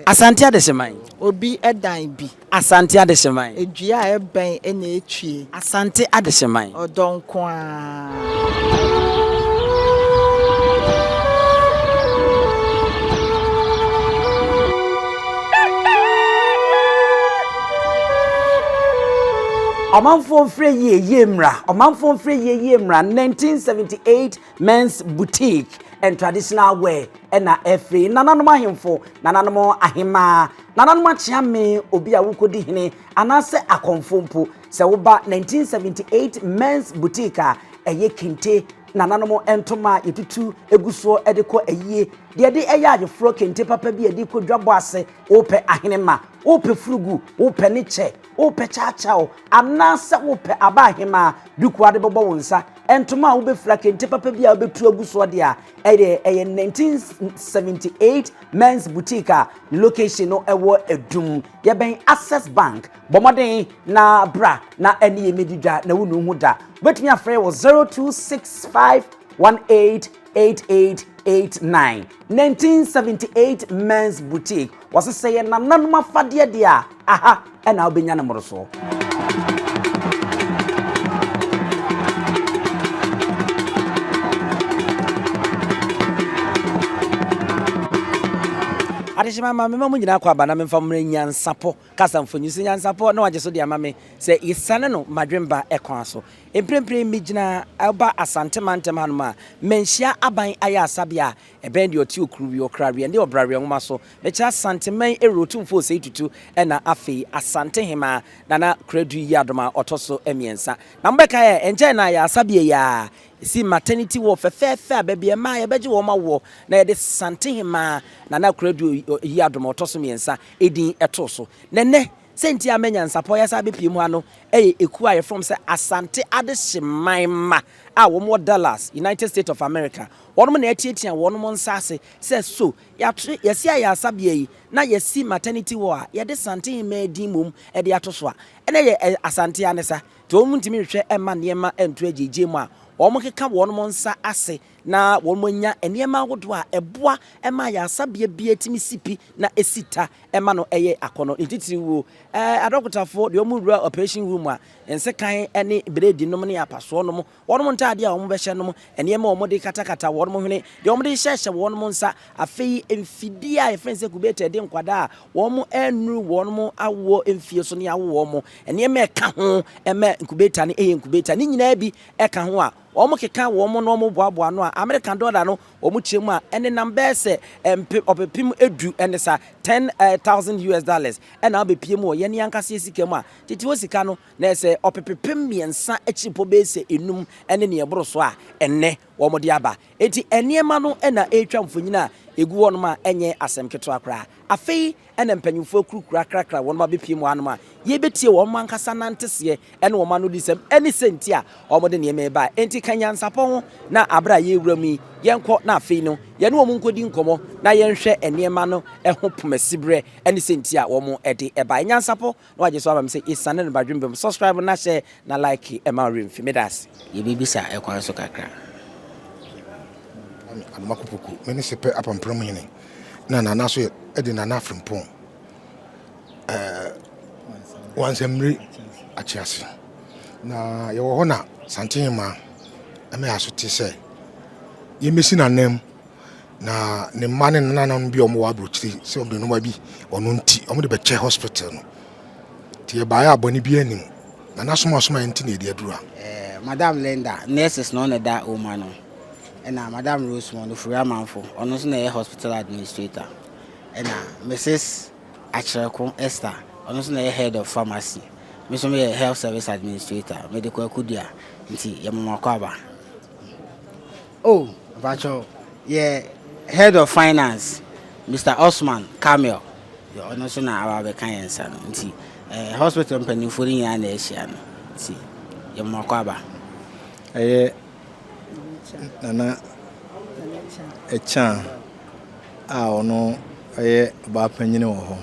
Asante Adehyeman. Obi dan bi. Asante Adehyeman. Dua a ɛbɛn na etwie. Asante Adehyeman. Ɔdɔ nko ara. Ɔmanfoɔ mfrɛ yie yie mmra, ɔmanfoɔ mfrɛ yie yie mmra, 1978 Men's Boutique and Traditional Wear ɛna ɛfiri nananom ahemfo, nananom ahemaa, nananom akyeame, obi a wokɔdi hene anaasɛ akɔmfo mpo. Sɛ woba 1978 Men's Boutique a, ɛyɛ kente, nananom ntoma a yɛtutu gu soɔ de kɔ ayie, deɛ ɛde ɛyɛ ayeforɔ kente papa bi a yɛde kɔ dwabɔ ase, wopɛ ahenemma, wopɛ furugu, wopɛ ne kyɛ, wopɛ kyawkyaw, anaasɛ wopɛ aba ahemaa duku a wode bɛbɔ wo nsa, ntoma a wobɛfira, kente papa bi a wobɛtu agu soɔ deɛ a, ɛdeɛ ɛyɛ 1978 Men's Boutique a ne location no ɛwɔ Adum. Yɛbɛn Access Bank. Bɔ mmɔden na bra na ɛne yɛn mmɛdi dwa na wonu ho da. Wobɛtumi afrɛ wɔ 0265 188889. 1978 Men's Boutique. Wɔse sɛ yɛ nananom afadeɛ deɛ a, aha ɛna wobɛnya no mmorosoɔ. Adehyema ma mema mo nyinaa kɔ aba na memfa mo mmrɛ nyansapɔ kasa mfonyin so nyansapɔ na wagye so de ama me sɛ yesiane no madwemba kwan so. Mprempren migyina Elba Asante mantam hanom a manhyia aban ayaresabea a ɛbɛn deɛ ɔte Okuruwi, Ɔkraweɛ ne Ɔbraweɛ nwoma so. Mekyerɛ Asanteman Ewura Otumfoɔ Osei Tutu ɛna afei Asante Hemaa Nana Koradu Yiadom a ɔtɔ so mmiɛnsa. Na mobɛkae ɛ, ɛnkyɛe na ayaresabea yi ara si maternity ward fɛfɛɛfɛ a baabi a mmaa yɛbɛgye wɔn awoɔ na yɛde Santehemaa Nana Koradu Yiadom a ɔtɔ so mmiɛnsa din too so. Na ɛnnɛ, sɛ nti a ama nyansapɔ yi asan abɛpue mu ha no yɛ ekuo a yɛfrɛ wɔn sɛ Asante Adehyeman Mma a wɔn wɔ Dallas, United States of America. Wɔn na atiatia wɔn nsa ase sɛ so yɛato, yɛasi ayaresabea yi na yɛasi maternity ward a yɛde Santehemaa din mmom de ato so a, ɛnna ɛyɛ Asante ara ne sa. Nti wɔn ntumi nhwɛ mma nneɛma nto agyeigyei mu a, wɔkeka wɔn nsa ase na wɔanya nneɛma ahodoɔ a ɛboa ma ayaresabea biara tumi si pi na ɛsi ta ma no yɛ akɔnnɔ. Ne titiriw wo, adɔkotafoɔ deɛ wɔwura operation room a, nsekan ne bredi nom ne apasoɔ nom, wɔn ntaadeɛ a wɔbɛhyɛ nom, nneɛma a wɔde katakata wɔn hwene, deɛ wɔde hyehyɛ wɔn nsa, afei mfidie a yɛfrɛ no sɛ incubator de nkwadaa a wɔannuru wɔn awoɔ mfie so ne awo wɔn, nneɛma a ɛka ho ma incubator no yɛ incubator, ne nyinaa bi ka ho a Wɔkeka wɔn na wɔboaboa ano a, Amerika dɔla no, wɔkyerɛ mu a, ɛnenam bɛyɛ sɛ mpe ɔpepem du ne sa, 10,000 US dollars, ɛna abɛpue mu wɔ yɛn ankasa yɛn sika mu a, tete hɔ sika no, na ɛyɛ sɛ ɔpepepem mmiɛnsa akyiripɔ bɛyɛ sɛ enum ne nea ɛboro so a ɛnnɛ wɔde aba. Enti nneɛma no na ɛretwa mfonini a ɛgu hɔnom a ɛnyɛ asɛm ketewa koraa. Afei na mpanyimfoɔ akurukuru akrakra wɔn abɛpue mu hanom a yɛrebɛtie wɔn ankasa nanteseɛ ne wɔn anodisɛm ne sɛ nti a wɔde nneɛma yi baeɛ. Enti ka nyansapɔ ho na aberɛ a yɛrewura mu yi, yɛnkɔ na afei no yɛne wɔn nkɔdi nkɔmmɔ na yɛnhwɛ nneɛma no ho pomasiberɛ ne sɛ nti a wɔde baeɛ. Nyansapɔ na wagye so ama me sɛ yɛsiane no badwemba mu. Subscribe na hyɛ na like mma wo werɛ mfi. Meda ase. Yɛbɛbisa ɛkwan so kakra. Kwame Adomako Poku, me ne Sepɛ Apampram hene na Nana nso yɛ de Nana Frimpong ɛɛ Wansammiri Akyease. Na yɛwɔ hɔ na Santehema ɛma yɛ aso te sɛ yɛmmɛsi n'anan na ne mma ne nananom bi a wɔwɔ aburokyiri sɛ wɔde nneɛma bi ɔno nti wɔde bɛkyɛ hospital no. Nti yɛbaeɛ a bɔne biara nnim. Na n'asomasoma yɛn nti na yɛde aduru ha. Eh, Madam Linda, nurses na ɔna da wɔn ano. Ɛna Madam Rosemond Ofori Amanfo, ɔno nso na ɛyɛ hospital administrator. Ɛna Mrs. Akyerɛko Esther, ɔno nso na ɛyɛ head of pharmacy. Me nso meyɛ health service administrator. Mede Kwaku Dua, nti yɛma mo akwaaba. Oh, mpakyɛw, yɛ head of finance, Mister Osman Kamel, ɔno nso na aba abɛka yɛn nsa no. Nti, eh, hospital mpanimfoɔ no nyinaa na ahyia no. Nti, yɛma mo akwaaba. Ɛyɛ Nana Ɛkyan a ɔno ɔyɛ ɔbaa panyin wɔ hɔ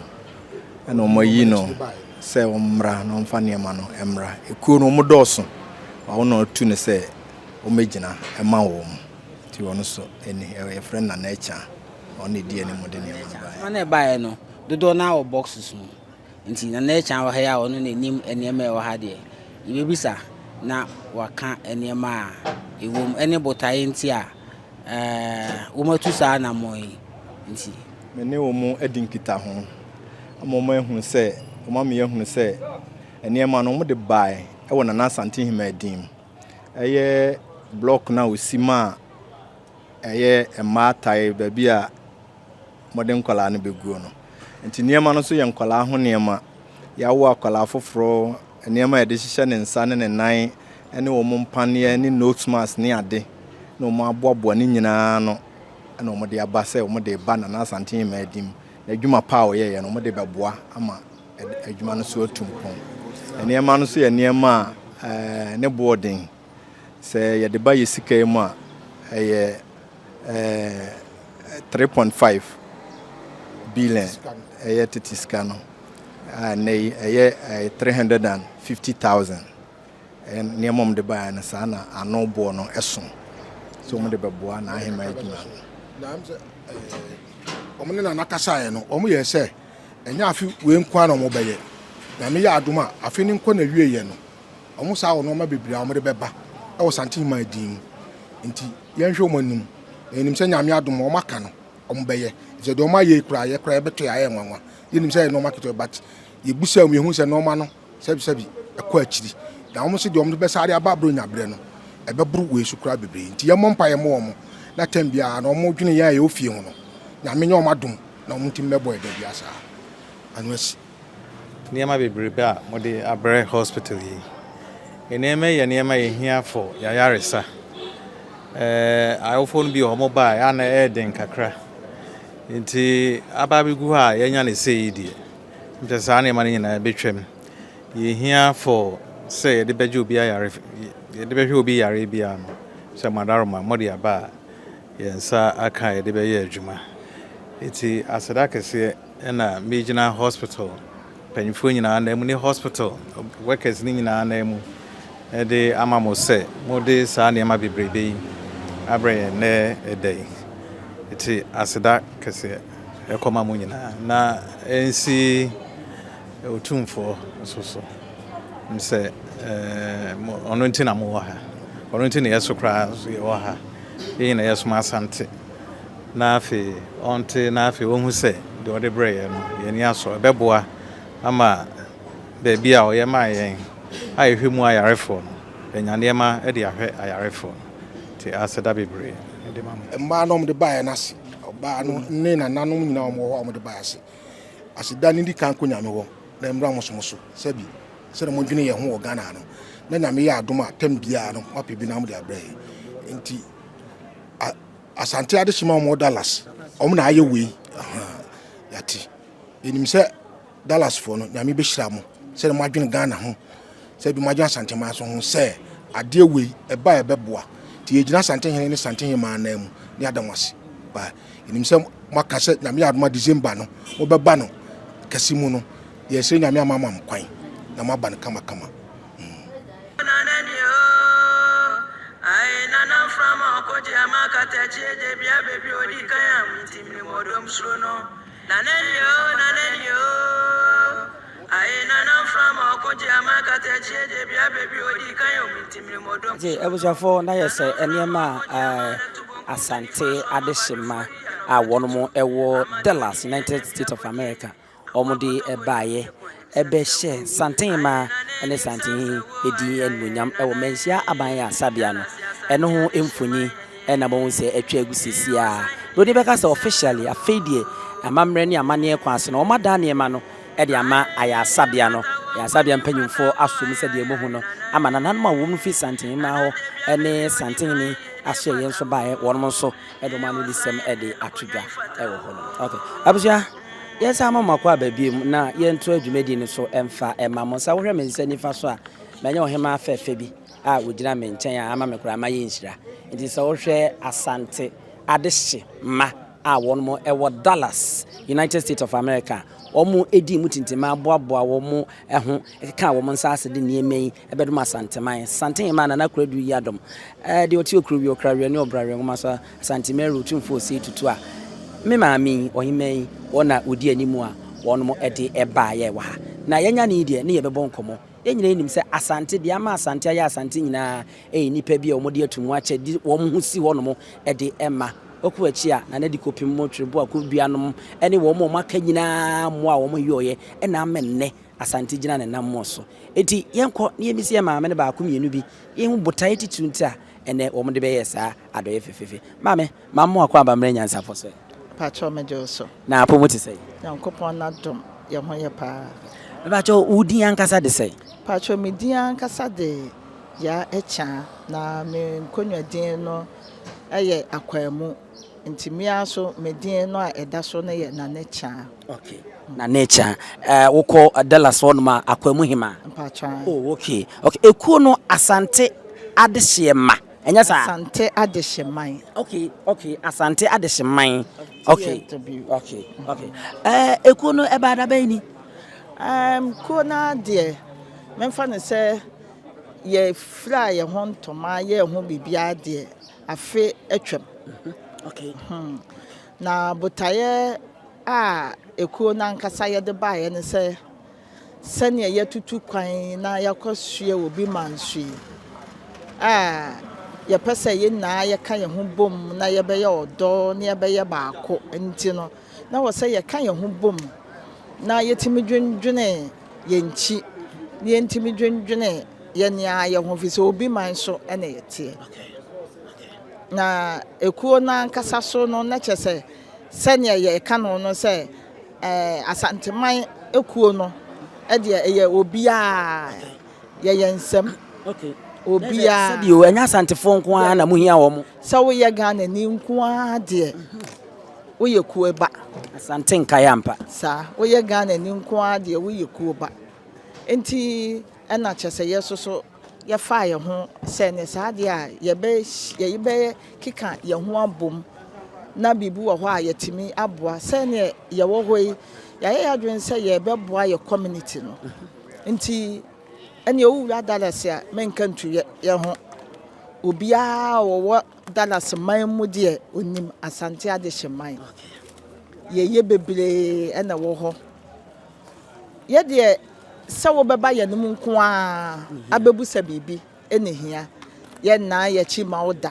ɛna wɔayi no sɛ ɔmmra na ɔmfa nneɛma no mmra. Ekuo no wɔdɔɔso, wɔn na ɔtu no sɛ ɔmmɛgyina ma wɔn. Nti ɔno nso ɛni, yɛfrɛ no Nana Ɛkyan. Ɔno na ɛdi anim de nneɛma no baeɛ. Nneɛma no ɛbaeɛ no, Dodoɔ no ara wɔ boxes mu. Nti Nana Akyan wɔ ha yi a ɔno na ɛnim nneɛma a ɛwɔ ha deɛ, yɛbɛbisa na waka nneɛma a ɛwɔ mu ɛne botaeɛ nti a wɔatu saa anammɔn yi nti. Me ne wɔn adi nkitaho ama wɔahunu sɛ, wɔama me ahunu sɛ nneɛma no wɔde baeɛ wɔ Nana Asante Hemaa din mu. Ɛyɛ block no a ɔsi maa ɛyɛ mmaatae baabi a wɔde nkwadaa no bɛguo no. Nti nneɛma no nso yɛ nkwadaa ho nneɛma. Yɛawo akwadaa foforɔ, nneɛma a yɛde hyehyɛ ne nsa ne ne nan ne wɔn mpaneɛ ne nose mask ne ade na wɔn aboaboa ne nyinaa ano na wɔde aba sɛ wɔde reba Nana Asante Nyemaa anim. N'adwuma pa a ɔyɛeɛ no wɔde bɛboa ama adwuma no so atu mpɔn. Nneɛma no nso yɛ nneɛma a ne boɔ den. Sɛ yɛde ba yɛ sika yi mu a, ɛyɛ 3.5 billion ɛyɛ tete sika no a nnɛ yi ɛyɛ 350,000 nneɛma wɔde baeɛ no saa na ano boɔ no ɛso sɛ wɔde bɛboa n'ahemma adwuma no. Wɔn ne nana kasaeɛ no wɔn yɛ sɛ ɛnyɛ afe wei nko ara na wɔbɛyɛ. Nyame yɛ adom a afe no nkɔ na wieɛ no wɔn saa wɔ nneɛma bebree a wɔde bɛba wɔ Santehemaa din mu. Nti yɛnhwɛ wɔn anim. Na yɛnim sɛ Nyame adom wɔn aka no wɔn bɛyɛ. Efisɛ deɛ wɔn ayɛ yi koraa yɛ koraa yɛbɛtɔ yɛ ayɛ nwanwa. Yɛnim sɛ ɛyɛ nneɛma ketewa but yɛbusaa mu yɛhu sɛ nneɛma no sɛbisɛbi ɛkɔ akyiri. Na wɔn nso deɛ wɔn bɛsa de aba Buronya berɛ no ɛbɛboro wei so koraa bebree. Nti yɛmmɔ mpaeɛ mma wɔn na tɛm biara no wɔn dwene yɛn a yɛwɔ fie ho no Nyame nyɛ wɔn adom na wɔn ntumi mmɛbɔ yɛn da biara saa. Ano asi. Nneɛma bebrebe a mode abrɛ hospital yi. Nneɛma yi yɛ nneɛma a yɛhia for yɛayaresa. Ɛɛ awofoɔ no bi wɔ hɔ wɔn ba a na ɛyɛ den kakra. Nti aba abɛgu hɔ a yɛanya no sei yi deɛ, nkyɛ saa nneɛma no nyinaa ɛbɛtwam. Yɛhia for sɛ yɛde bɛgye obi ayare yɛde bɛhwɛ obi yare biara no, sɛ mo adaworoma mode aba a yɛn nsa aka a yɛde bɛyɛ adwuma. Nti aseda kɛseɛ. Ɛna megyina hospital mpanyinfoɔ nyinaa nan mu ne hospital workers no nyinaa nan mu de ama mo sɛ mode saa nneɛma bebrebe yi abrɛ yɛn nnɛ ɛda yi. Nti aseda kɛseɛ ɛkɔma mo nyinaa na ɛnsi Otumfoɔ nso so sɛ ɔno nti na mowɔ ha, ɔno nti na yɛso koraa nso yɛwɔ ha, yɛn nyinaa yɛsom Asante. na afei ɔnte na afei ɔnhu sɛ deɛ ɔde brɛɛ yɛn no, yɛn ani asɔ. Ɛbɛboa ama baabi a ɔyɛ maa yɛn a yɛhwɛ mu ayarefoɔ no, yɛanya nneɛma de ahwɛ ayarefoɔ no. Nti aseda bebree de ma mo. Mmaa no a wɔde baeɛ no ase, ɔbaa no ne nananom nyinaa a wɔwɔ hɔ a wɔde baeɛ ase. Aseda no ndi kan kɔ Nyame hɔ na ɛmmra mo so mo so sɛbi sɛdeɛ modwene yɛn ho wɔ Ghana ha no na Nyame yɛ adom a tɛm biara no moapɛ bi na mode abrɛ yɛn nti a Asante adehyema wɔn wɔ Dallas wɔn na ayɛ wei yate yɛnim sɛ Dallas foɔ no nyame bɛhyira mo sɛ mo adwene Ghana ho sɛ bi mo adwene Asante man so ho sɛ adeɛ wei ɛba ɛbɛboa nti yɛgyina Asante hene ne Asante hemaa anan mu ne ada mo ase ba yɛnim sɛ moaka sɛ nyame yɛ adoma December no mobɛba no kɛse mu no yɛsrɛ nyame ama ama mo kwan na moaba no kamakama. Nti abusuafoɔ na yɛ sɛ nneɛma a Asante adehyema a wɔn wɔ Dallas, United States of America wɔde baeɛ bɛhyɛɛ Santenhemaa ne Santehene din animuonyam wɔ Manhyia Aban Asabea no. Ɛno ho mfoni na moahu sɛ atwa agu seesei ara. Buroni bɛka sɛ officially, afei deɛ amammerɛ ne amanneɛ kwan so no, wɔadan nneɛma no de ama Ayarsabea no. Ayarsabea mpanyimfoɔ asɔ mu sɛdeɛ mohu no ama nananom a wɔn fi Santenhemaa hɔ ne Santehene asoɛeɛ nso baeɛ, wɔnom nso de wɔn anodisɛm de ato dwa wɔ hɔ nom. Okay. Abusua. Yɛnsan mma mo akwaaba bio na yɛntoa dwumadi no so mfa mma mo. Sɛ wohwɛ me nsa nifa so a, manya ɔhemmaa fɛfɛ bi a ogyina me nkyɛn a ama me koraa mayɛ nhyira. Nti sɛ wohwɛ Asante adehye mma a wɔn wɔ Dallas, United States of America a, wɔn dii mu tintimaa boaboa wɔn ho kekaa wɔn nsa ase de nneɛma yi bɛdom Asanteman. Santehemaa Nana Konadu Yiadom, deɛ ɔte Okurowie, Ɔkraweɛ ne Ɔbraweɛ nwoma so Asante Mary Otumfoɔ Osei Tutu a me maame yi, ɔhemmaa yi, wɔn na wɔdi anim a wɔnom de baeɛ wɔ ha. Na yɛanya no yi deɛ, ne yɛbɛbɔ nkɔmmɔ. Yɛn nyinaa nim sɛ Asante, deɛ ama Asante ayɛ Asante nyinaa yɛ nnipa bi a wɔde atum akyɛ de wɔn ho si hɔnom de ma. Ɔkɔ akyi a, Nana Dikopem, Twereboa, Koduanom ne wɔn a wɔaka nyinaa mmoa a wɔyɔeɛ na ama nnɛ Asante gyina ne nammɔn so. Enti yɛnkɔ na yɛmmisa yɛn maame no baako mmienu bi, yɛnhu botaeɛ titiriw nti a ɛnnɛ wɔde bɛyɛɛ saa adɔeɛ fɛfɛɛfɛ. Maame, mammo akwaaba mmrɛ nyansafo so ɛ. Pakyɛw megye wo so. Na apɔ mu te sɛn? Nyankopɔn n'adom yɛ ho yɛ paa. Mepakyɛw wo din ankasa de sɛn? Pakyɛw me din ankasa de Yaa Akyaa na me nkonnwa din no yɛ Akwaamu nti me ara nso me din no a ɛda so no yɛ Nane Kyaa. Okay, Nane Kyaa. Eh, wokɔ Dallas hɔ nom a Akwaamu Hemaa? Mpakyɛw. Oh, okay. Okay, ekuo no Asante Adehyeɛ Ma. Ɛnyɛ saa? Asante Adehyeman. Okay, okay, Asante Adehyeman. Okay, okay, okay. Eh, ekuo no ɛbaa da bɛn ni? Um, kuo no adeɛ, memfa no sɛ yɛfiraa yɛn ho ntoma, yɛɛ ho biribiara deɛ, afe atwam. Mhm, okay. Hmm. Na botaeɛ a ekuo no ankasa yɛde baeɛ ne sɛ, Sɛnea yɛatutu kwan na yɛakɔsoɛ obi man so yi, a yɛpɛ sɛ yɛn nyinaa yɛka yɛn ho bom na yɛbɛyɛ ɔdɔ na yɛbɛyɛ baako nti no, na wɔ sɛ yɛka yɛn ho bom na yɛtumi dwendwene yɛn nkyi, na yɛntumi dwendwene yɛn ara yɛn ho, ɛfiri sɛ obi man so na yɛteɛ. Na ekuo no ankasa so no, na kyerɛ sɛ sɛnea yɛka no no sɛ Ɛɛ Asanteman ekuo no deɛ ɛyɛ obiara yɛyɛ nsɛm. Okay. Obiara. Sɛbi o, ɛnyɛ Asantefoɔ nko ara na mo hia wɔn. Sɛ woyɛ Ghanani nko ara deɛ, woyɛ kuo ba. Asante nkaeɛ ampa. Saa, woyɛ Ghanani nko ara deɛ woyɛ kuo ba. Nti ɛna kyerɛ sɛ yɛ nso so yɛfaa yɛn ho sɛ ne saa deɛ a yɛbɛ yɛbɛkeka yɛn ho abom na biribi wɔ hɔ a yɛtumi aboa. Sɛdeɛ yɛwɔ hɔ yi, yɛayɛ yɛn adwene sɛ yɛbɛboa yɛ community no. Nti ɛneɛ wowura Dallas a menka ntu yɛ ho. Obiara a wɔwɔ Dallas man mu deɛ onim Asante Adehye man. Yɛyɛ bebree ɛna ɛwɔ hɔ. Yɛ deɛ sɛ wobɛba yɛn mu nko ara abɛbusa biribi na ehia. Yɛnnan yɛn akyi mma wo da.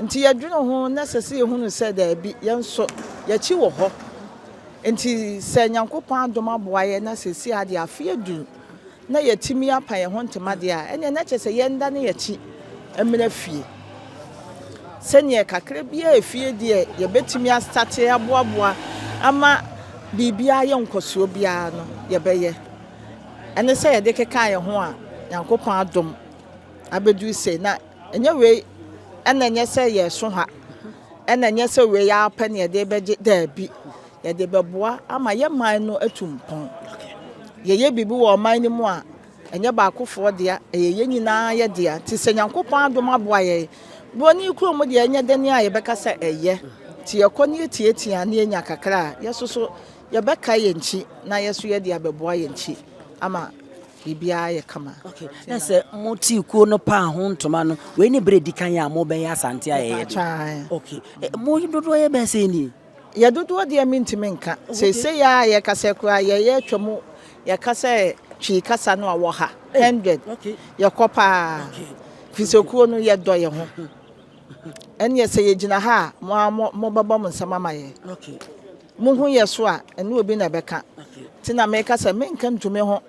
Nti yɛdwene ho na ɛsɛ sɛ yɛhunu sɛ daabi, yɛn nso yɛn akyi wɔ hɔ. Nti sɛ Nyankopɔn adom aboa yɛn na seesei ara deɛ afe aduru na yɛatumi apa yɛn ho ntoma deɛ a, ɛnneɛ na kyerɛ sɛ yɛndane yɛn akyi mmra fie. Sɛdeɛ kakra biara efie deɛ yɛbɛtumi astate aboaboa ama biribiara ayɛ nkɔsoɔ biara no, yɛbɛyɛ. Ɛne sɛ yɛde kekaa yɛn ho a Nyankopɔn adom abɛduru sei. Na ɛnyɛ wei ɛna ɛnyɛ sɛ yɛso ha, ɛna ɛnyɛ sɛ wei ara pɛ na yɛde bɛgye, daabi. Yɛde bɛboa ama yɛ man no atu mpɔn. Yɛyɛ biribi wɔ ɔman no mu a, ɛnyɛ baakofoɔ dea, ɛyɛ yɛn nyinaa yɛ dea. Nti sɛ Nyankopɔn adom aboa yɛn, buroni kurom deɛ ɛnyɛ dɛn a yɛbɛka sɛ ɛyɛ. Nti yɛkɔ ne yɛtiatia ne yɛnya kakra a, yɛsoso Yɛbɛkae yɛn nkyi na yɛ nso yɛde abɛboa yɛn nkyi ama biribiara ayɛ kama. Okay. Na sɛ mo tii kuo no paa ho ntoma no, wei ne berɛ di kan a mobɛyɛ Asante ayɛyɛ de? Okay. Eh, mo dodoɔ yɛ bɛyɛ sɛ ni? Yɛ dodoɔ deɛ mentumi nka. Seesei a yɛkasa koraa yɛyɛ atwa mu yɛka sɛ Twi kasa no a wɔ ha 100 yɛkɔ paa. Firi sɛ kuo no yɛdɔ yɛn ho. Ɛneɛ sɛ yɛgyina ha a mo ara mobɛbɔ mo nsam ama yɛn. Mohu yɛ so a, ɛne obi na ɛbɛka. Nti na meka sɛ menka ntu me ho,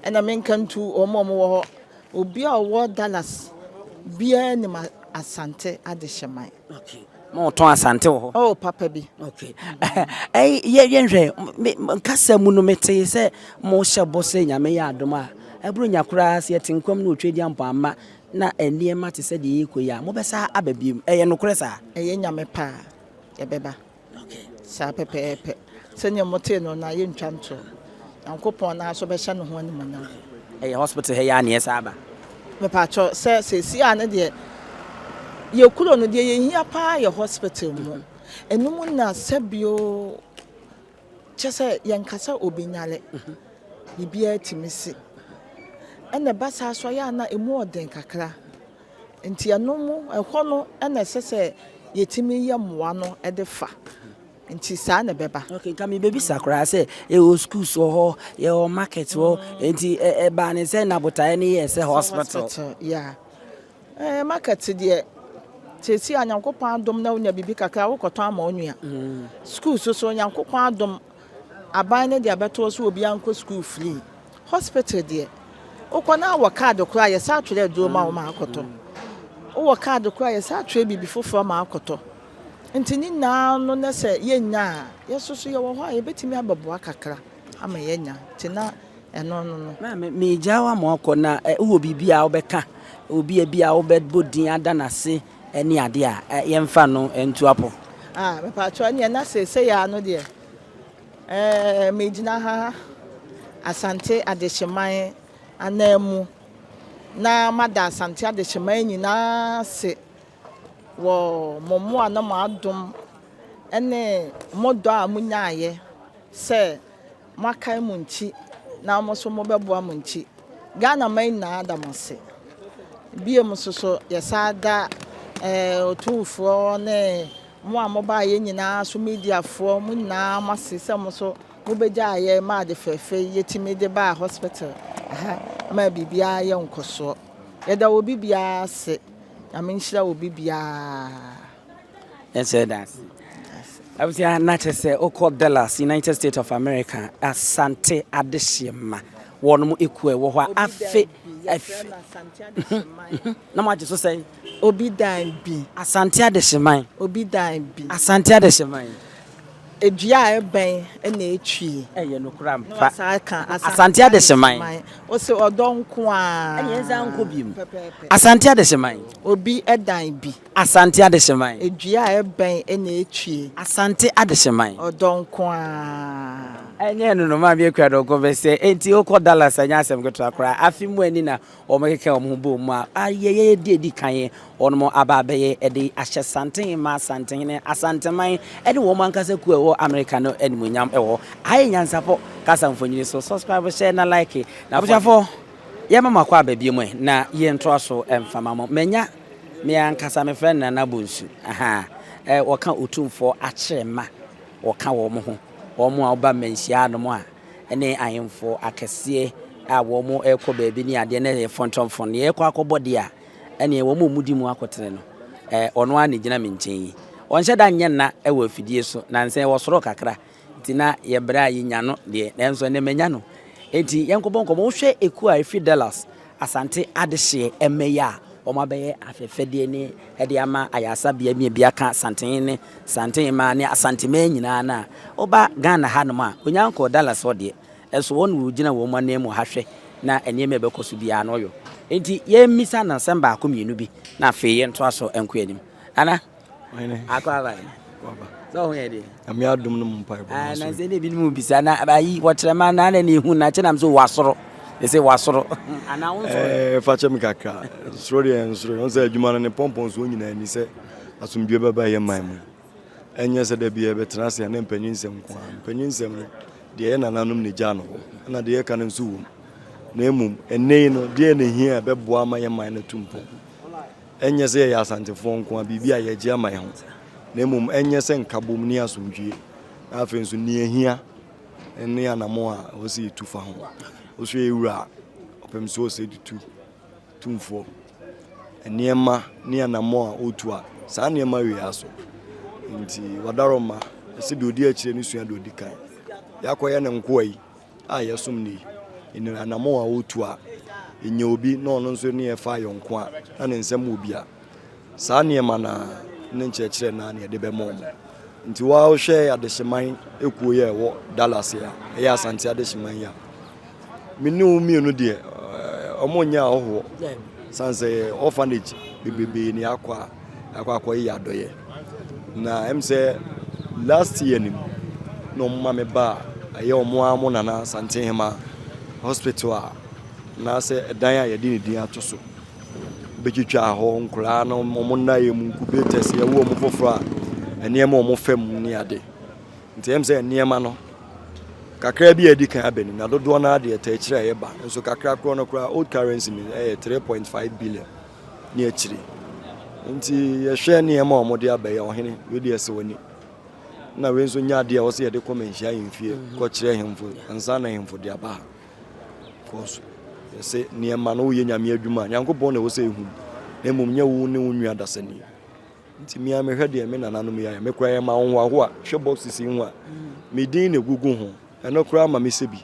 ɛna menka ntu wɔn a wɔwɔ hɔ. Obi a ɔwɔ Dallas biara nim Asante Adehyeman. Okay. Mo tɔn Asante wɔ hɔ? Oh, papa bi. Okay. Ɛyi yɛ yɛnhwɛ me nkasa mu no mete sɛ mo hyɛ bɔ sɛ Nyame yɛ adom a ɛboro nya koraa sɛ yɛte nkwam na otwa di ampɔ amma na nneɛma te sɛ deɛ yɛkɔ yi a mobɛsa aba biom. Ɛyɛ nokorɛ saa? Ɛyɛ Nyame pɛ a yɛbɛba. Saa pɛpɛɛpɛ. Sɛnea motee no na yɛntwa ntorɔ. Nyankopɔn no ara nso bɛhyɛ ne ho animuonyam. Ɛyɛ hospital ha yi ara na yɛsan aba? Mepakyɛw, sɛ seesei ara no deɛ, yɛ kuro no, deɛ yɛhia paa yɛ hospital mu. Ɛno mu na sɛbio, kyɛ sɛ yɛnka sɛ obi nyare, biribiara tumi si. Ɛna ɛba saa so a, ɛyɛ a na ɛmu ɔden kakra. Nti ɛno mu, ɛhɔ no na ɛsɛ sɛ yɛtumi yɛ mmoa no de fa. Nti saa na ɛbɛba. Okay, nka mebɛbisa koraa sɛ yɛwɔ schools wɔ hɔ, yɛwɔ market wɔ hɔ, nti ɛbaa ne sɛ na botaeɛ no yɛɛ sɛ hospital. Hospital, yeah. Eh, market deɛ, seesei a Nyankopɔn adom na wonya biribi kakra a, wokɔtɔn ama wo nua. School so so, Nyankopɔn adom, aban no de abɛto hɔ sɛ obiara nkɔ school free. Hospital deɛ, wokɔ na wɔ card koraa a, yɛsan atwerɛ aduro ma wo ma akɔtɔ. Wowɔ card koraa a, yɛsan atwerɛ biribi foforɔ ma akɔtɔ. Nti ne nyinaa no na sɛ yɛnnya a, yɛn nso so yɛwɔ hɔ a yɛbɛtumi abɛboa kakra ama yɛanya. Nti na ɛno no no. Maame, meregyaa wo ama woakɔ na wowɔ biribi a wobɛka, obi a bi a wobɛbɔ din ada no ase ne adeɛ a, yɛmfa no nto apɔ. Ah, mepaakyɛw ɛneɛ na seesei ara no deɛ, eh, megyina ha Asante Adehyeman ananmu na mada Asante Adehyeman nyinaa ase wɔ mo mmoa ne mo adom ne mo dɔ a monyaeɛ sɛ moakae mo nkyi na mo nso mobɛboa mo nkyi. Ghana man nyinaa da mo ase. Biom nso so yɛsan da eh, Otumfoɔ ne mo a mobaeɛ nyinaa so mediafoɔ mo nyinaa mo ase sɛ mo nso mobɛgyaa yɛn ma ade fɛɛfɛ yi yɛtumi de baa hospital ha ma biribiara yɛ nkɔsoɔ. Yɛda obi biara ase. Nyame nhyira obi biara. Yɛnhyɛ yɛda ase. Abusua na kyerɛ sɛ wokɔ Dallas, United States of America, Asante adehyeɛ ma wɔnom ekuo a ɛwɔ hɔ a afe afe na mo agye so sɛn? Obi dan bi. Asante adehyeman. Obi dan bi. Asante adehyeman. Dua a ɛbɛn na etwie. Ɛyɛ nokorɛ ampa. Na wasan aka Asante Adehyeman. Ose ɔdɔ nko ara. Ɛne yɛn nsan nkɔ biom. Pɛpɛɛpɛ. Asante Adehyeman. Obi dan bi. Asante Adehyeman. Dua a ɛbɛn na etwie. Asante Adehyeman. Ɔdɔ nko ara. Ɛnyɛ ɛno no, Maame Akua Donkor bɛsɛ. Enti wokɔ Dallas a, ɛnyɛ asɛm ketewa koraa. Afe mu ani na Wɔkeka wɔn ho bɔɔ mu a, ayɛyɛdeɛ a ɛdi kan wɔn aba abɛyɛ de ahyɛ Santehemmaa, Asantehene, Asanteman ne wɔn ankasa kuo a ɛwɔ Amerika no animuonyam wɔ hɔ. Aha yɛ Nyansapɔ kasa mfonini so. Subscribe, share na like. Na abusuafoɔ, yɛma mo akɔ aba bio mu ɛ, na yɛntoa so mfa ma mo. Manya me ankasa mefrɛ no Nana Bonsu. Aha, ɛ, wɔka Otumfoɔ Akyerɛma, wɔka wɔn ho, wɔn a wɔba mmanhyia anom a, ne ahemfo akɛseɛ a wɔrekɔ baabi ne adeɛ na ɛyɛ fɔntɔmfɔn. Deɛ yɛrekɔ akɔbɔ deɛ a, ɛneɛ wɔn a wɔdi mu akotene no, ɔno ara na ɛgyina me nkyɛn yi. Ɔnhyɛ da nyɛ nna wɔ afidie so, nansa ɛwɔ soro kakra, nti na yɛbrɛ a yɛnya no deɛ, nanso ɛnnɛ manya no. Enti yɛnkɔbɔ nkɔmmɔ. Wohwɛ ekuo a ɛfiri Dallas, Asante adehyeɛ ɛmɛ yi a wɔabɛyɛ afɛfɛdeɛ ne de ama ayaresabea bi a bi aka Asantehene, Santehemaa ne Asanteman nyinaa no a, woba Ghana hanom a, wɔnya nkɔɔ Dallas hɔ deɛ, nso wɔn na wɔgyina wɔn ananmu ha hwɛ na nneɛma a ɛbɛkɔ so biara no ɔyɔ. Enti yɛmmisa no nsɛm baako mmienu bi na afei yɛntoa so nkɔ anim. Nana. Ɔhene. Akɔ aba yi. Waba. Sɛ ɔho yɛ deɛ. Nyame adom no mu mpaebɔ. Ah, na sɛ ne ebinom bisa na ayi wɔkyerɛ ma na na ne ehu na kyɛ nam sɛ wasoro. Ɛsɛ wasoro. Ana wo nsoro. Eh, fa kyɛ me kakra. Soro deɛ nsoro. Wɔn sɛ adwuma no ne pɔmpɔn so nyinaa ni sɛ asomdwoe bɛba yɛ man mu. Ɛnyɛ sɛ da bi yɛbɛtena ase a na mpanyin nsɛm nko ara. Mpanyin nsɛm no deɛ yɛ nananom na egyaa no hɔ. Ɛna deɛ yɛka no nso wom. Na mmom ɛnnɛ yi no deɛ na ehia a ɛbɛboa ama yɛ man no atu mpɔn. Ɛnyɛ sɛ yɛyɛ Asantefoɔ nko ara, biribi a yɛregye ama yɛn ho, na mmom ɛnyɛ sɛ nkabom ne asomdwoeɛ, na afei nso nea ɛhia ne anammɔn a ɛwɔ sɛ yɛtu fa ho. Wohwɛ yɛn wura ɔpem so ɔsɛ tutu tumfoɔ nneɛma ne anammɔn a ɔretu a, saa nneɛma wei ara so. Nti wadaroma, ɛsɛ deɛ ɔdi akyire no sua deɛ ɔdi kan. Yɛakɔyɛ ne nkoa yi. a yɛsom no yi, yɛnim anammɔn a ɔretu a, yɛnya obi na ɔno nso ne yɛfa ayɔnko a, na ne nsam wɔ bi a, saa nneɛma no ara ne nkyerɛkyerɛ no ara na yɛde bɛma wɔn. Nti wohwɛ adehyeman ekuo yi a ɛwɔ Dallas yi a, ɛyɛ Asante adehyeman yi a, me ne wo mmienu deɛ, wɔn nyɛ ahɔhoɔ. Sane sɛ yɛ orphanage bebrebe ne akɔ a, akɔ akɔyɛ adɔyɛ. Na ɛm sɛ last year no mu na wɔn ma me ba a ɛyɛ wɔn ara mo nana Asantehema hospital a anaasɛ ɛdan a yɛde ne din ato so bɛtwitwa hɔ nkoraa no wɔn nnaeɛ mu incubators yɛwo wɔn foforɔ a nneɛma wɔn fam ne ade nti ɛm sɛ nneɛma no kakra bi a ɛdi kan abɛni na dodoɔ no ara deɛ ɛtɛ akyire a ɛba nso kakra korɔ no koraa old currency no ɛyɛ 3.5 billion ne akyire. Nti yɛhwɛ nneɛma a wɔde aba yi a, ɔhene, wei deɛ sɛ w'ani. Na wei nso nyɛ adeɛ a ɛwɔ sɛ yɛde kɔ manhyia ahemfie kɔkyerɛ ahemfo ansa na ahemfo de aba ha. Because yɛsɛ nneɛma no woyɛ nyame adwuma a Nyankopɔn na ɛwɔ sɛ ɛhu na mmom nyɛ wo ne wo nua dasani. Nti me ara mehwɛ deɛ me nananom yi ayɛ. Me koraa ɛyɛ m'ahohoahoa. Hwɛ boxes yi ho a, me din na ɛgugu ho. Ɛno koraa ma mesɛ bi.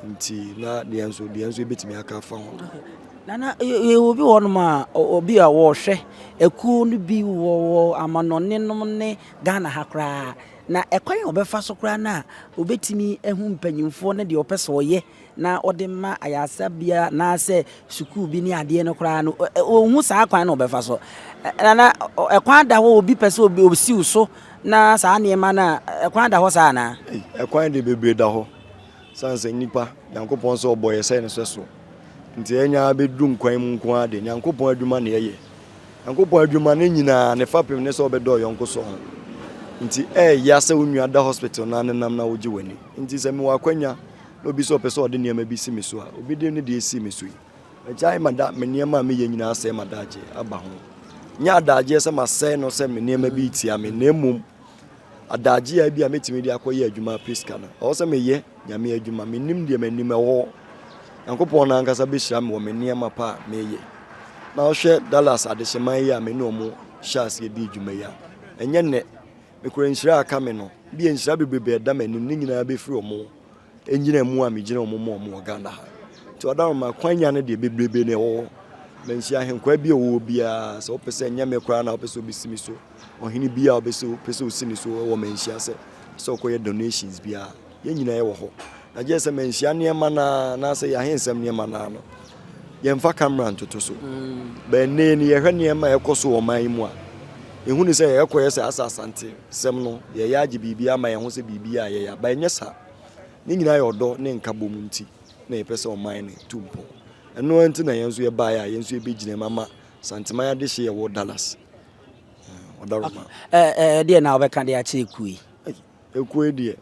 Nti na deɛ nso deɛ nso yɛbɛtumi aka afa ho. Nana, yɛwɔ obi wɔ hɔnom a, obi a wɔhwɛ akuo no bi wɔ wɔ amanɔne nom ne Ghana ha koraa. Na ɛkwan a ɔbɛfa so koraa no a ɔbɛtumi ahu mpanyinfoɔ ne deɛ ɔpɛ sɛ ɔyɛ na ɔde ma ayaresabea anaasɛ sukuu bi ne adeɛ no koraa no, ɔnhu saa kwan no ɔbɛfa so. Nana, ɛkwan da hɔ obi pɛ sɛ ɔsiw so na saa nneɛma no a, ɛkwan da hɔ saa anaa? Ɛkwan de bebree da hɔ. Sane sɛ nnipa, Nyankopɔn sɛ ɔbɔ yɛ sɛ ne sɛso. Nti ɛnya bɛduru nkwan mu nko ara de, Nyankopɔn adwuma na ɛyɛ. Nyankopɔn adwuma no nyinaa ne fapem ne sɛ ɔbɛdɔ ɔyɔnko sɔ ho. Nti ɛɛya sɛ wo nua da hospital na nenam na wogye w'ani. Nti sɛ mewɔ akwanya na obi sɛ ɔpɛ sɛ ɔde nneɛma bi si me so a, obi de ne deɛ si me so yi, magyae mada me nneɛma a meyɛ nyinaa asɛe m'adagyeɛ aba ho. Nyɛ adagyeɛ sɛ masɛe no sɛ me nneɛma bi retia me, na mmom adagyeɛ a bi a mɛtumi de akɔyɛ adwuma apɛ sika no, ɛwɔ sɛ meyɛ Nyame adwuma. Menim deɛ m'anim ɛwɔ hɔ. Nyankopɔn no ankasa bɛhyira me wɔ me nneɛma pa a meyɛ. Na wohwɛ Dallas adehyeman yi a me ne wɔn hyɛ aseɛ dii dwuma yi a, ɛnyɛ nnɛ. Mekura nhyira a aka me no, bi a nhyira bebrebe a ɛda m'anim ne nyinaa bɛfiri wɔn ngyina mu a megyina wɔn mu wɔn wɔ Ghana ha. Nti ɔdaroma kwanya no deɛ bebrebe na ɛwɔ hɔ. Manhyia ahenkwaa bi a ɔwɔ biara sɛ wopɛ sɛ ɛnyɛ me koraa na wopɛ sɛ wobɛsi me so ɔhene bi a wopɛ sɛ wopɛ sɛ osi ne so wɔ manhyia sɛ sɛ ɔkɔyɛ donations biara yɛn nyinaa yɛwɔ hɔ. Na gye sɛ manhyia nneɛma no ara anaasɛ yɛn ahensɛm nneɛma no ara no yɛmfa camera ntoto so. Bɛn nnɛ ni yɛhwɛ nneɛma a ɛkɔ so wɔ ɔman yi mu a yɛhu ne sɛ yɛkɔyɛ sɛ asa asante sɛm no yɛyɛ agye biribi ama yɛn ho sɛ biribi a yɛyɛ aba ɛnyɛ saa. Ne nyinaa yɛ ɔdɔ ne nkabom nti na yɛpɛ sɛ ɔman no tu mpɔn. Ɛno ara nti na yɛn nso yɛbaeɛ a yɛn nso yɛbɛgyina mu ama Santeman adehye yɛwɔ Dallas. Ɔdaroma. Ɛdeɛ na wobɛka de akyerɛ ekuo yi? Ekuo yi deɛ,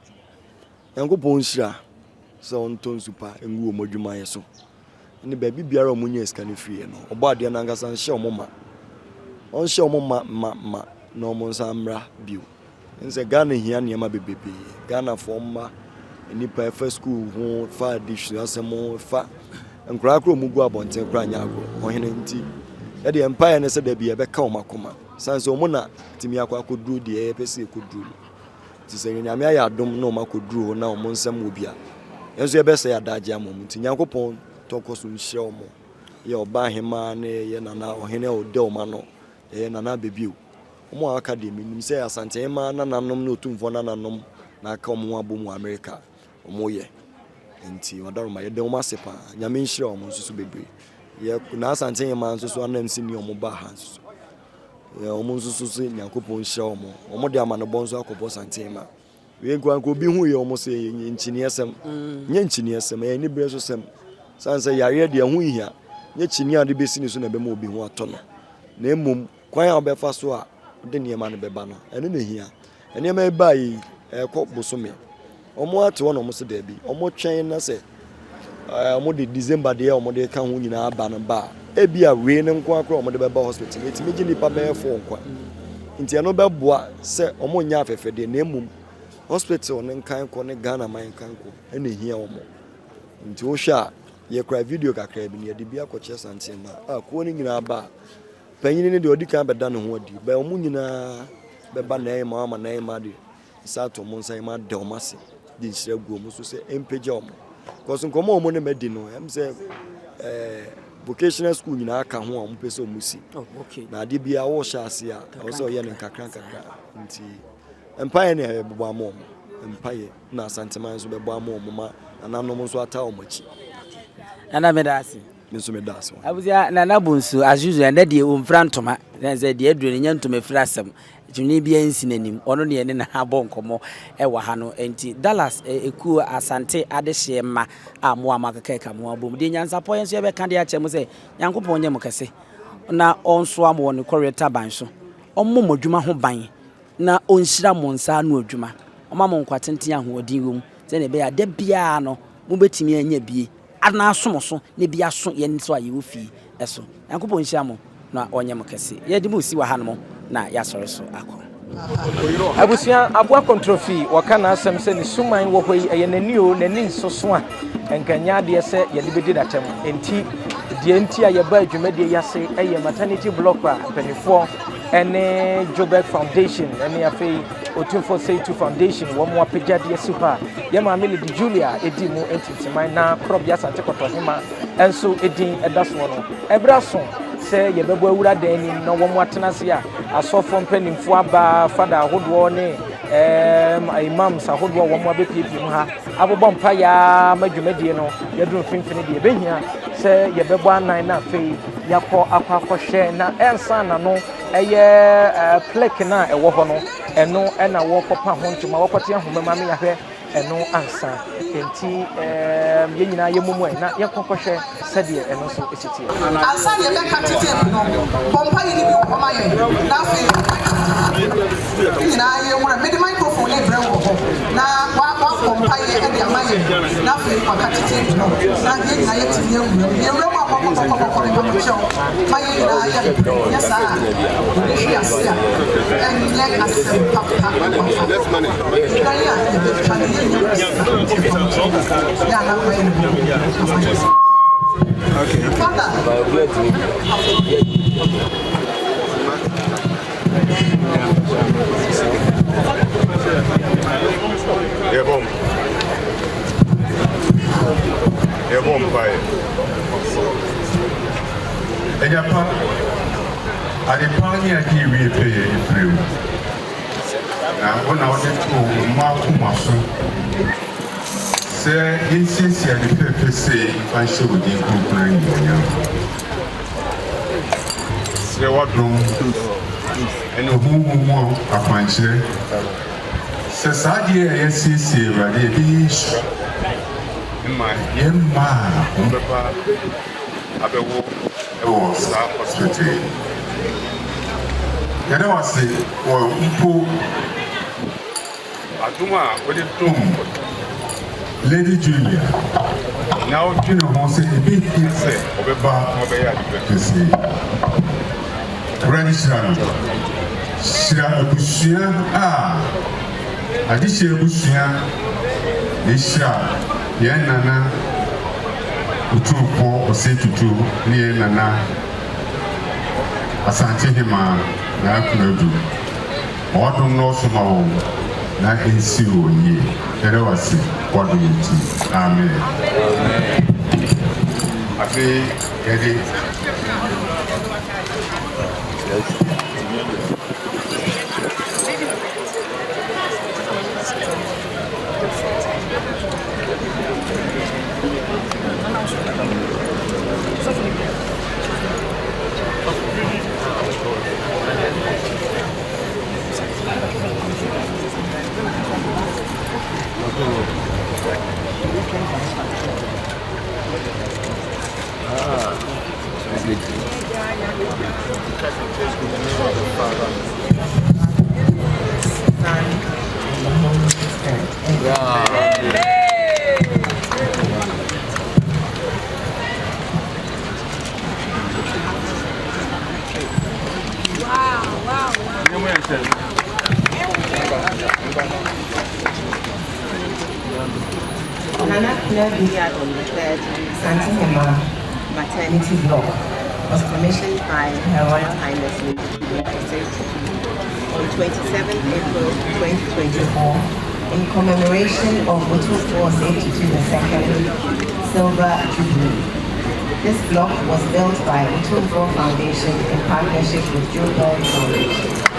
Nyankopɔn nhyira sɛ ɔntɔ nsu pa ngu wɔn adwumayɛ so ne baabi biara a wɔnya sika no firiɛ no, Ɔbɔadeɛ no ankasa nhyɛ wɔn ma. Ɔnhyɛ wɔn ma ma ma na wɔn nsan mmra bio. Ɛne sɛ Ghana hia nneɛma bebrebe. Ghanafoɔ mma nnipa ɛfa sukuu ho, ɛfa adesuasɛm ho, ɛfa nkoraa koraa wɔn gu abɔnten koraa nyɛ agorɔ. Ɔhene nti, yɛdeɛ mpaeɛ ne sɛ dabi yɛbɛka wɔn akoma. Sane sɛ wɔn na tumi akɔ akɔduru deɛ yɛpɛ sɛ yɛkɔduru no. Nti sɛ Nyame ayɛ adom na wɔn akɔduru hɔ na wɔn nsɛm wɔ bi a, yɛn nso yɛbɛsɛe adagye ama wɔn. Nti Nyankopɔn tɔ kɔ so nhyira wɔn. Yɛ ɔbaa hemaa ne yɛ nana ɔhene a ɔda wɔn ano, yɛyɛ nana abɛbio. Wɔn a aka deɛ menim sɛ Asantehemaa nananom ne Otumfoɔ nananom na aka wɔn ho abom wɔ Amerika a wɔyɛ. Nti Ɔdaroma yɛda wɔn ase paa. Nyame nhyira wɔn nso so bebree. Yɛ na Asantehemaa nso so anamsini a wɔn baa ha nso so. Yɛ wɔn nso so sɛ Nyankopɔn nhyira wɔn. Wɔn de amanebɔ nso akɔbɔ Asantehemaa. Wei nko anka obi hu yɛ wɔn sɛ ɛyɛ nkyiniɛsɛm. Nyɛ nkyiniɛsɛm, ɛyɛ aniberɛ so sɛm. Sane sɛ yareɛ deɛ ɛho nhia. Nyɛ kyiniɛ a wode bɛsi ne so na ɛbɛma obi ho atɔ no. Na mmom Kwan a wobɛfa so a wode nneɛma no bɛba no, ɛno na ehia. Nneɛma yi baeɛ yi, ɛrekɔ bosome. Wɔate hɔ na wɔn se daabi. Wɔtwɛn na sɛ ɛɛ wɔde December deɛ a wɔde ka ho nyinaa ba no ba a, ebi a wei no nko ara koraa a wɔde bɛba hospital no, etumi gye nnipa bɛyɛ four nkwa. Nti ɛno bɛboa sɛ wɔnyɛ afɛfɛdeɛ na mmom hospital no nkankɔ ne Ghana man nkankɔ ɛna ehia wɔn. Nti wohwɛ a, yɛkura video kakra bi na yɛde bi akɔkyerɛ Santeema a kuo no nyinaa ba a, Panyin no deɛ ɔdi kan bɛda ne ho adi, bɛn wɔn nyinaa bɛba n'ahemmaa ama n'ahemmaa de nsa ato wɔn nsa ma ada wɔn ase de nhyira gu wɔn so sɛ ɛmpagya wɔn. Because nkɔmɔ a wɔn ne madi no, ɛm sɛ ɛɛ vocational school nyinaa ka ho a wɔn pɛ sɛ wɔn si. Oh, okay. Na adeɛ biara wɔrehyɛ ase a, ɛwɔ sɛ ɔyɛ no nkakra nkakra. Nti mpaeɛ na yɛbɛbɔ ama wɔn. Mpaeɛ na Asanteman nso bɛbɔ ama wɔn ma nananom nso ata wɔn akyi. Nana meda ase. Me nso meda ase. Abusua Nana Bonsu as usual ɛnɛ deɛ ɔmfira ntoma na sɛ deɛ aduro no nyɛ ntoma fira asɛm tumi biara nsi n'anim ɔno deɛ ne na abɔ nkɔmmɔ ɛwɔ ha no nti Dallas ekuo Asante adehyeɛ mma a mo a mo akeka mo abom deɛ nyansapɔ yɛn nso yɛbɛka deɛ akyɛ mo sɛ Nyankopɔn nyɛ mo kɛse na ɔnsoa mo wɔ ne kɔreɛ taban so ɔmmɔ mo adwuma ho ban na ɔnhyira mo nsa ano adwuma ɔma mo nkwa tenten ahoɔden wɔ mu sɛdeɛ ɛbɛyɛ a da biara no mobɛtumi anya bie Ana aso mo so na bi aso yɛn nso a yɛwɔ fie so. Nyankopɔn nhyira mo na ɔnyɛ mo kɛse. Yɛde mo resi wɔ hanom na yɛasɔre so akɔ. Abusua, Aboa Kontrofi, wɔka n'asɛm sɛ ne suman wɔ hɔ yi, ɛyɛ n'ani o, n'ani nsoso a, nka ɛnyɛ adeɛ sɛ yɛde bɛdi n'atɛm. Enti, deɛ nti a yɛbaa dwumadie yi ase yɛ maternity block a mpanimfoɔ ne Joburg Foundation ne afei Otumfoɔ Seitu Foundation wɔn apagya de asi hɔ a yɛn maame Lady Julia ɛdi mu ntintiman na Korɔbea Asante Kɔtɔhema nso din da soɔ no. Ɛberɛ aso sɛ yɛbɛbɔ awura dan anim na wɔn atena ase a asɔfoɔ mpanimfoɔ aba, fada ahodoɔ ne um, imams ahodoɔ a wɔn abɛpiepie mu ha abobɔ mpaeɛ ara ma dwumadie no yɛduru mfimfini deɛ ɛbɛhia sɛ yɛbɛbɔ anan na afei yɛakɔ akɔ akɔhwɛ na ɛnsa na no ɛyɛ eh, plek no a ɛwɔ hɔ no ɛno ɛna wɔkɔpa ho ntoma wɔkɔte ahoma mu ame yɛahwɛ ɛno ansa. Enti ɛɛm, yɛn nyinaa yɛmmɔ mu ɛ na yɛnkɔ nkɔhwɛ sɛdeɛ ɛno nso si teɛ. Ansa na yɛbɛka te tape no, bɔ mpaeɛ no bi wɔ hɔ ma yɛn, na afei yɛn nyinaa yɛnwura. Mede microphone no rebrɛ wo wɔ hɔ, na woabɔ mpaeɛ de ama yɛn, na afei waka te tape no, na yɛn nyinaa yɛatumi awura mu. Yɛwura mu a, kɔkɔkɔkɔkɔ, mepa mo kyɛw, ma yɛn nyinaa yɛmpere, nyɛ saa a, yɛbɛhwe ase a, ɛnyɛ asɛm papa papa. Yɛbɔ mpaeɛ. Agya pa, ade pa ne ade ewie pɛyɛ efiri wo. Na wo na wode too wo mma akoma so sɛ yensiesie ade fɛfɛ sei mfa nhyɛ wo din kronkron animuonyam. Srɛ w'adom ne honhom mu akwankyerɛ sɛ saa adeɛ a yɛasiesie Awurade ɛbɛyɛ nhyira ma yɛn mma a wɔbɛba abɛwo wɔ saa hospital yi. Yɛda wo ase wɔ mpo adom a wode dom Lady Julia na wodwene ho sɛ ebehia sɛ ɔbɛba na ɔbɛyɛ ade kɛse yi. Awurade hyira no. Hyira abusua a adehye abusua na hyira yɛn nana Otumfoɔ Osei Tutu ne yɛn nana Asante Hemaa Naa Konadu. Ma w'adom nnɔɔso ma wɔn na ɛnsi wɔn yie. Yɛda wo ase w'adom nti. Amen. Afei yɛde. Nana Kunadu on the third Santihema maternity block was commissioned by Her Royal Highness Lady Julia on 27 April 2024 in commemoration of Otumfuo Tutu II Silver Jubilee. This block was built by Otumfuo Foundation in partnership with Joburg Foundation.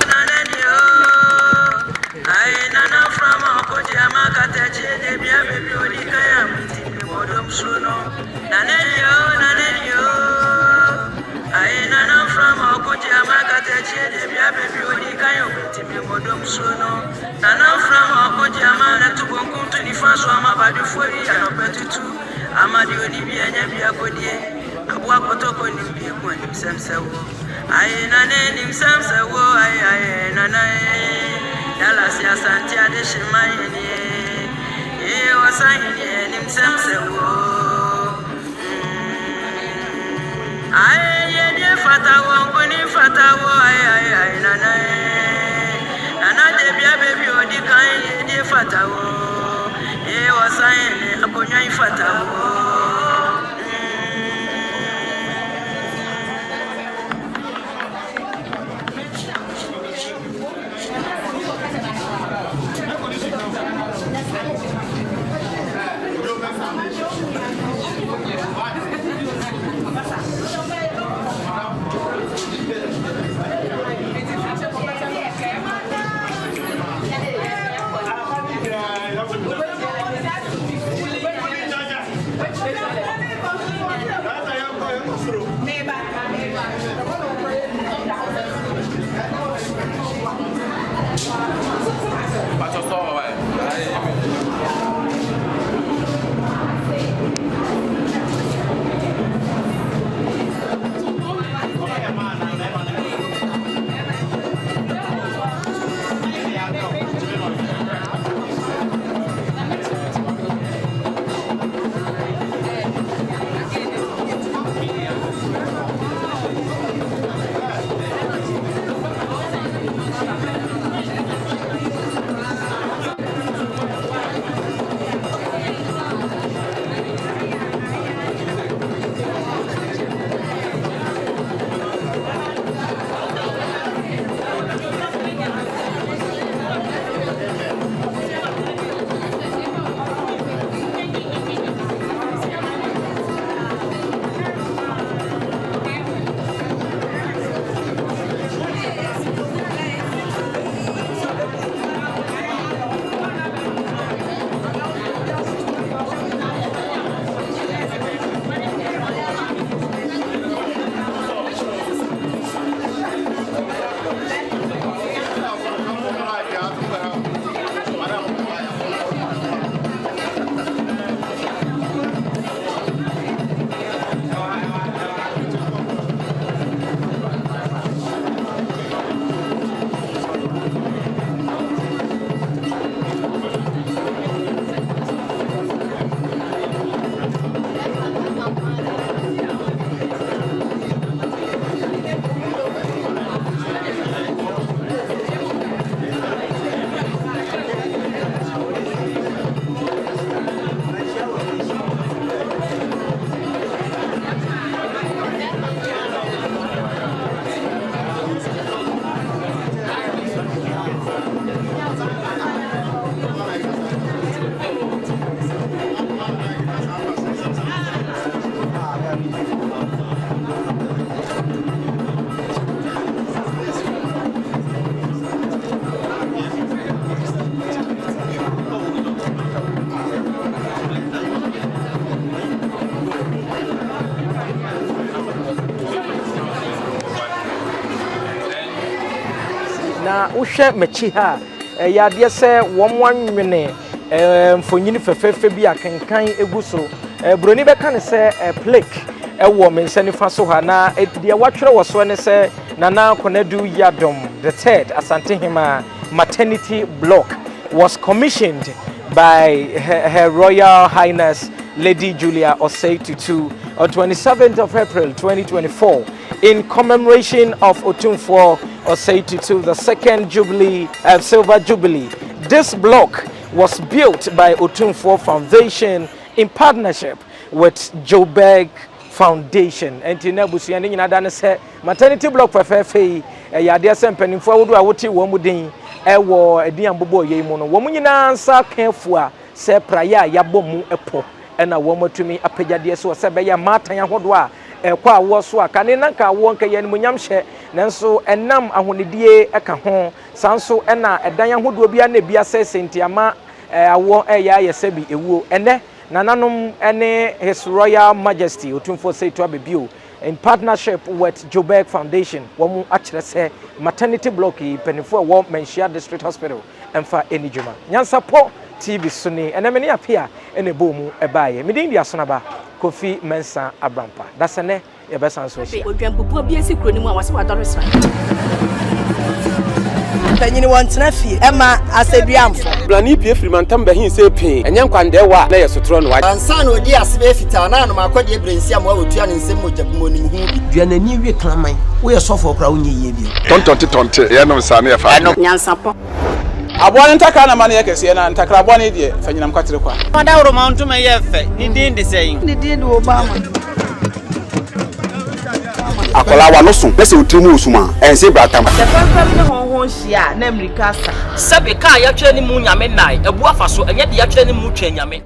Na wohwɛ m'akyi ha a, ɛyɛ adeɛ sɛ wɔn anwene mfonini fɛfɛɛfɛ bi a kenkan gu so. Buroni bɛka no sɛ plaque wɔ me nsa nifa so ha, na deɛ wɔatwerɛ wɔ soɔ ne sɛ Nana Konadu Yiadom the third Asantehema Maternity Block was commissioned by Her, Her Royal Highness Lady Julia Osei Tutu on 27th of April 2024 in commemoration of Otumfuo Osei Tutu the second Jubilee, uh, Silver Jubilee. This block was built by Otumfuo Foundation in partnership with Joburg Foundation. Enti na abusua no nyinaa da ne sɛ maternity block fɛfɛɛfɛ yi ɛyɛ adeɛ sɛ mpanimfoɔ ahodoɔ a wote wɔn mu den ɛwɔ ɛdin a mbobɔ yɛ yi mu no wɔn nyinaa nsa ka afua sɛ praeɛ a yɛabɔ mu pɔ ɛna wɔn atumi apagyadeɛ so sɛ ɛbɛyɛ mmaatan ahodoɔ a ɛkɔ awoɔ so a kane na nka awoɔ nka yɛ animuonyam hyɛ nanso ɛnam ahonidie ɛka ho saa nso ɛna ɛdan ahodoɔ bi a na ebi asɛesɛe nti ama awoɔ ɛyɛ ayɛ sɛ bi ewuo ɛnɛ Nananom ne His Royal Majesty Otumfoɔ Osei Ababio in partnership with Joburg Foundation wɔn akyerɛ sɛ maternity block yi mpanimfoɔ a ɛwɔ Manhyia District Hospital mfa ɛni dwuma. Nyansapɔ TV so ni ɛnɛ me ne Apia na ɛbɔɔ mu ɛbaeɛ. Me din de Asonaba Kofi Mensah Abrampa. Dasɛnɛ Yɛbɛsan nso ahyia. Odwampupuo bi asi kuro no mu a wɔse wadɔre sra. Mpanyini wɔntena fie ɛma asɛduamfo. Blani pue firi mantam bɛhe sɛ pee, ɛnyɛ nkwandɛɛwa a na ɛyɛ sotorɔ no. Ansa na ɔdii ase bɛyɛ fitaa na anom akɔdeɛ berɛ nsi amoa wɔtua ne nsam mogya bi mu ɔnim ho bi. Dua n'ani we kraman. Woyɛ sɔfoɔ koraa wonyɛ yie bio. Tɔntɔnte tɔnte yɛnom saa na yɛfa. Nyansapɔ. Aboa no ntakra na ɛma no yɛ kɛseɛ, na ntakra bɔne deɛ, fa nyinam kwatere kwa. Ɔdawuroma ntoma yɛ fɛ, ne din de sɛn? Ne din de Obama. Akwadaa w'ano so na sɛ wo tiri mu resum a, ɛnse bratam. Sɛ fɛmfɛm ne hɔnhɔn hyia a, na mmirika asa. Sɛbe, kaa yɛatwerɛ ne mu Nyame nnae, abu afa so, ɛnyɛ deɛ yɛatwerɛ ne mu Twɛn Nyame.